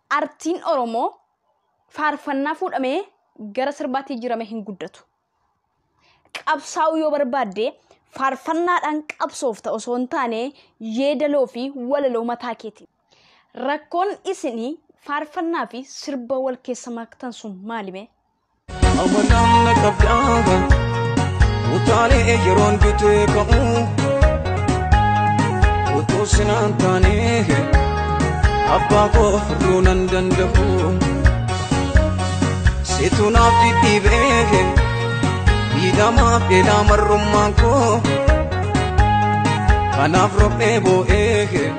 Artiin Oromoo faarfannaa fuudhamee gara sirbaatti jijjiirame hin guddatu. Qabsaa'uu yoo barbaadde faarfannaadhaan qabsoofta osoo hin taane yeedaloo fi walaloo mataa keetiin. Rakkoon isinii faarfannaa fi sirba wal keessa maktan sun maalime? Hawwataan na qabdaa utaalee yeroon dutee ka'u utuu sinaan taanee abbaa koo furuu nan danda'u situ naaf dhidhiibee miidhamaaf dheedaa marrummaan koo kanaaf rophee boo'ee.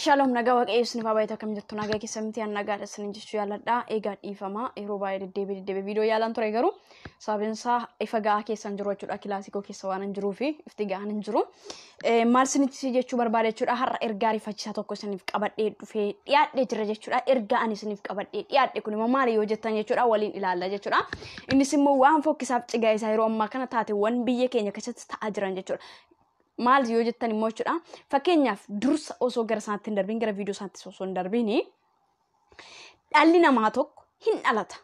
Shalom nagaa waaqayyo isiniif haa baay'atu akkam jirtu nagaa keessa miti an nagaadha isinin jechuu yaaladha. Egaa dhiifama yeroo baay'ee deddeebi'ee deddeebi'ee viidiyoo yaalaan ture garuu sababiin isaa ifa gahaa keessa hin jiru jechuudha. Kilaasii koo keessa waan hin jiruu fi ifti gahaan hin jiru. Maal isinitti jechuu barbaade jechuudha. Har'a ergaa ariifachiisaa tokko isiniif qabadhee dhufee dhiyaadhee jira jechuudha. Ergaa ani isiniif qabadhee dhiyaadhe kun immoo maali yoo jettan jechuudha waliin ilaalla jechuudha. Innis immoo waan fokkisaaf cigaa isaa yeroo ammaa kana taateewwan biyya keenya keessatti ta'aa jiran jechuudha. Maal yoo jettan immoo jechuudha. Fakkeenyaaf dursa osoo gara isaatti hin darbiin gara viidiyoo isaatti osoo hin darbiin dhalli namaa tokko hin dhalata.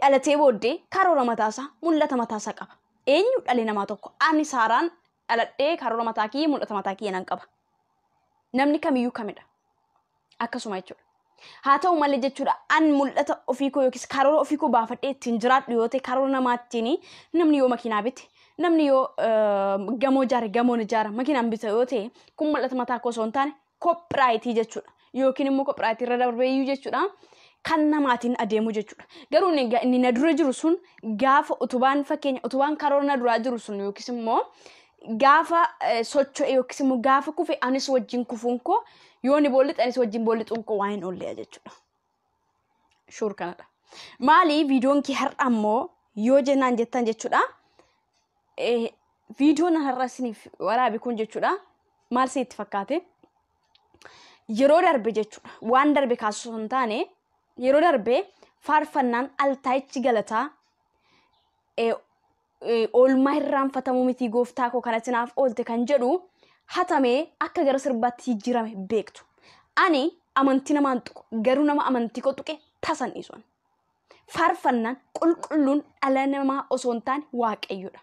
Dhalatee booddee karoora mataasaa mul'ata mataasaa qaba. Eenyu dhalli namaa tokko? Ani Saaraan dhaladhee karoora mataa kiyya mul'ata mataa kiyya nan qaba. Namni kamiyyuu kamidha. Akkasuma jechuudha. Haa ta'u malee jechuudha an mul'ata ofii koo yookiis karoora ofii koo baafadhee ittiin jiraadhu yoo ta'e karoora namaattiin namni yoo makiinaa bite namni yoo gamoo ijaare gamoon ijaara makiinaan bita yoo ta'e kun mul'ata mataa koo osoo hin taane kophiraayitii jechuudha. Yookiin immoo kophiraayitii irra darbeeyyuu jechuudha. Kan namaatiin adeemu jechuudha. Garuu inni na dura jiru sun gaafa utubaan fakkeenya utubaan karoora na duraa jiru sun yookiis immoo gaafa socho'e yookiis immoo gaafa kufe anis wajjin kufuun koo yoo ni boollixe anis wajjin boolixuun koo waan hin oolle'a jechuudha. Shuur kanadha. Maali viidiyoon kee har'a ammoo yoo jennaan jettan jechuudha. Viidiyoon har'a isiniif waraabe kun jechuudha. Maal isinitti fakkaate? Yeroo darbe jechuudha. Waan darbe kaasuu osoo hin taane yeroo darbe faarfannaan Altaayichi Galataa oolmaa irraanfatamuu miti gooftaa koo kanatti naaf oolte kan jedhu hatamee akka gara sirbaatti jijjiirame beektu. Ani amantii namaan tuqu garuu nama amantii koo tuqe tasan dhiisuun. Faarfannaan qulqulluun dhala namaa osoo hin taane waaqayyoodha.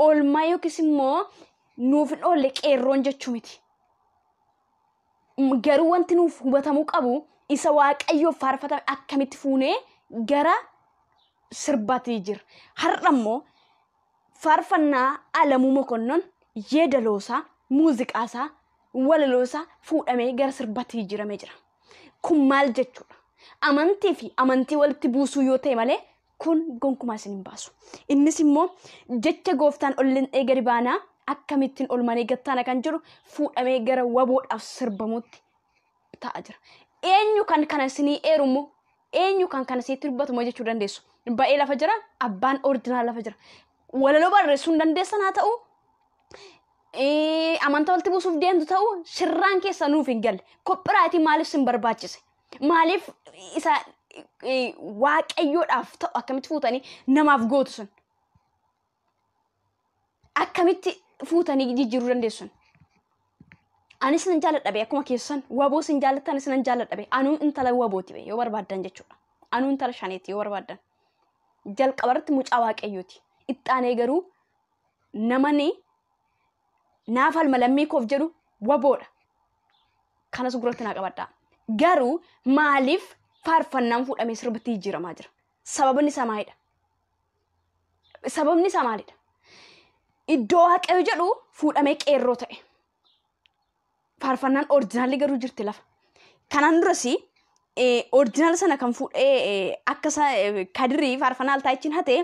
Oolmaa yookiis immoo nuuf hin oolle qeerroon jechuu miti. Garuu wanti nuuf hubatamuu qabu isa waaqayyoof faarfatame akkamitti fuunee gara sirbaatti jira. Har'a immoo faarfannaa Alamuu Mokonnon yeedaloosaa, muuziqaasaa, walaloosaa fuudhamee gara sirbaatti jijjiiramee jira. Kun maal jechuudha? Amantii fi amantii walitti buusuu yoo ta'e malee kun gonkumaa isin hin baasu. Innis immoo jecha gooftaan ol lixee gadi baanaa akkamittiin ol manee gattaana kan jedhu fuudhamee gara waboodhaaf sirbamutti ta'aa jira. Eenyu kan kana isinii eerumu eenyu kan kana isinitti dubbatamu jechuu dandeessu. Ba'ee lafa jira, abbaan orijinaal lafa jira. Walaloo barreessuu hin dandeessan haa ta'u, amantaa walitti buusuuf deemtu ta'u shirraan keessa nuuf hin galle. Kophiraayitii maaliif sin barbaachise? Maaliif isa waaqayyoodhaaf ta'u akkamitti fuutanii namaaf gootu sun? Akkamitti fuutanii jijjiiruu dandeessu sun? Anis nan jaalladha bee akkuma keessan waboo sin jaallattan anis nan jaalladha bee anuu intala wabooti bee yoo barbaaddan jechuudha. Anuu intala shaneeti yoo barbaaddan. Jalqabarratti mucaa waaqayyooti. Ittaanee garuu namani naaf alma lammii koof jedhu waboodha. Kanas gurratti naa qabadhaa. Garuu maaliif faarfannaan fuudhamee sirbatti jijjiiramaa jira? Sababni isaa maalidha? Sababni isaa maalidha? Iddoo waaqayyo jedhu fuudhamee qeerroo ta'e. Faarfannaan orijinaalli garuu jirti lafa. Kanaan duras orijinaal sana kan fuudhee akka kadirii faarfannaa Altaayichiin hate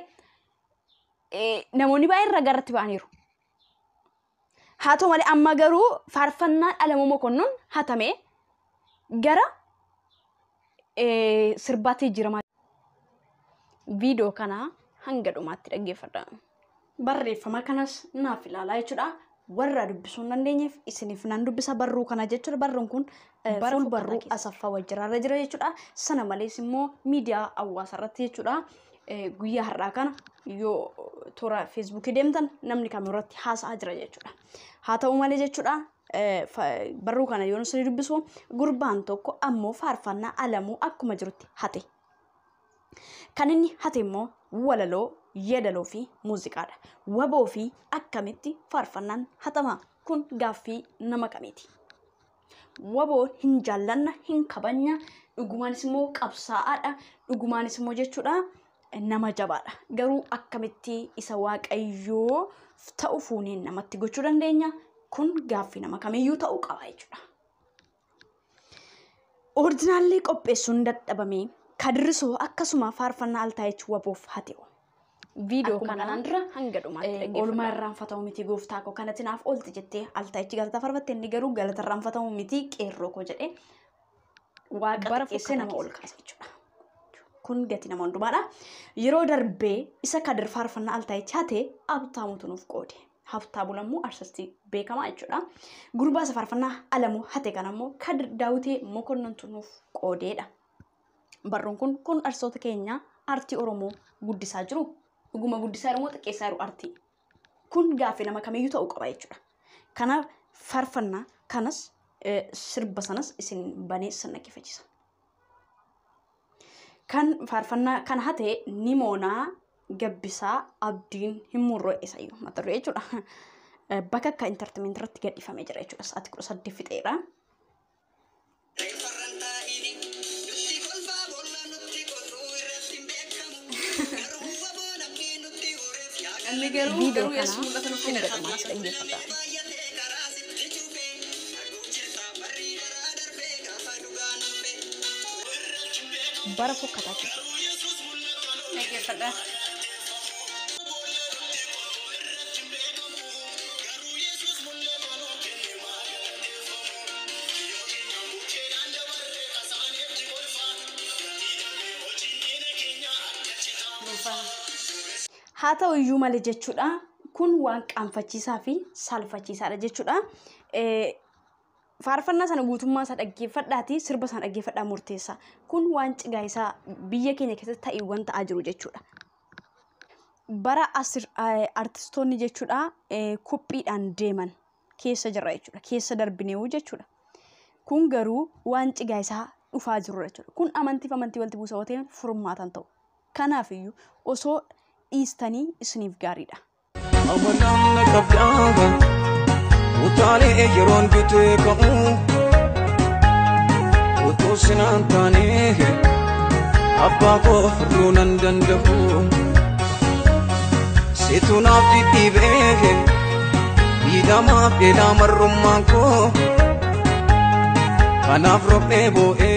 namoonni baay'een ragaa irratti ba'aniiru. Haa ta'u malee amma garuu faarfannaan Alamuu Mokonnon hatamee gara sirbaatti jijjiiramaa. Viidiyoo kana hanga dhumaatti dhaggeeffadha. Barreeffama kanas naaf ilaalaa jechuudha. Warra dubbisuu hin dandeenyeef isiniif nan dubbisa barruu kana jechuudha. Barruun kun fuul barruu Asaffaa Wajjiraarra jira jechuudha. Sana malees immoo miidiyaa hawaasaa irratti jechuudha. Guyyaa har'aa kana yoo toora feesbuukii deemtan namni kam irratti haasa'aa jira jechuudha. Haa ta'u malee jechuudha Barruu kana yoon isin dubbisu gurbaan tokko ammoo faarfannaa Alamuu akkuma jirutti hate. Kan inni hate immoo walaloo, yeedaloo fi muuziqaadha. Waboo fi akkamitti faarfannaan hatama? Kun gaaffii nama kamiiti? Waboo hin jaallanna, hin kabajna, dhugumaanis immoo qabsaa'aadha, dhugumaanis immoo jechuudha nama jabaadha. Garuu akkamitti isa Waaqayyoo ta'u fuuneen namatti gochuu dandeenya? Kun gaaffii nama kamiyyuu ta'uu qaba jechuudha. Orijinaallee qopheessuun dadhabame Kadirrisoo akkasuma faarfannaa Altaayichi waboof hate'u. Viidiyoo kanaan dura hanga dhumaatti dhaggeeffadhaa. Oolmaa irraanfatamu miti gooftaa koo kanatti naaf oolte jettee Altaayichi galata faarfatte, inni garuu galata irraanfatamu miti qeerroo koo jedhee waaqa xiqqeessee nama ol kaase jechuudha. Kun gatii nama hundumaadha. Yeroo darbee isa Kadir faarfannaa Altaayichi hate Habtaamutu nuuf qoode. Habtaamuun ammoo artistii beekamaa jechuudha. Gurbaa isa faarfannaa Alamuu hate kana ammoo Kadir Daawitee Mokonnintu nuuf qoodeedha. Barruun kun artistoota keenya aartii Oromoo guddisaa jiru. Dhuguma guddisaa jiru moo xiqqeessaa jiru aartii? Kun gaaffii nama kamiyyuu ta'uu qaba jechuudha. Kanaaf faarfannaa kanas sirba sanas isin banee isin dhaggeeffachiisa. Kan faarfannaa kana hate Nimoonaa Gabbisaa Abdiin hin murroo isayyuu mata duree jechuudha. Bakka akka intartimentii irratti gadhiifamee jira jechuudha. Sa'aatii 18 fixeera. Inni garuu Viidiyoo garuu kana eessa mul'ata nutti hanga hin dhumaatti dhaggeeffadhaa. Bara fokkataa keessa. Dhaggeeffadhaa. Haa ta'u iyyuu malee jechuudha. Kun waan qaanfachiisaa fi saalfachiisaadha jechuudha. Faarfannaa sana guutummaa isaa dhaggeeffadhaatii sirba sana dhaggeeffadhaa murteessa. Kun waan cigaayisaa biyya keenya keessatti ta'iiwwan ta'aa jiru jechuudha. Bara artistoonni jechuudha kophiidhaan deeman keessa jirra jechuudha. Keessa darbineewu jechuudha. Kun garuu waan cigaayisaa dhufaa jiru jechuudha. Kun amantiif amantii walitti buusa yoo ta'e furmaatan ta'u. Kanaafiyyuu osoo dhiistanii isiniif gaariidha. Amanaan na qabdaa utaalee yeroon dutee ka'u utuu sinaan taanee abbaa koo furduu nan danda'u situ naaf dhidhiibee miidhamaaf dheedaa marrummaan koo kanaaf roqnee boo'ee.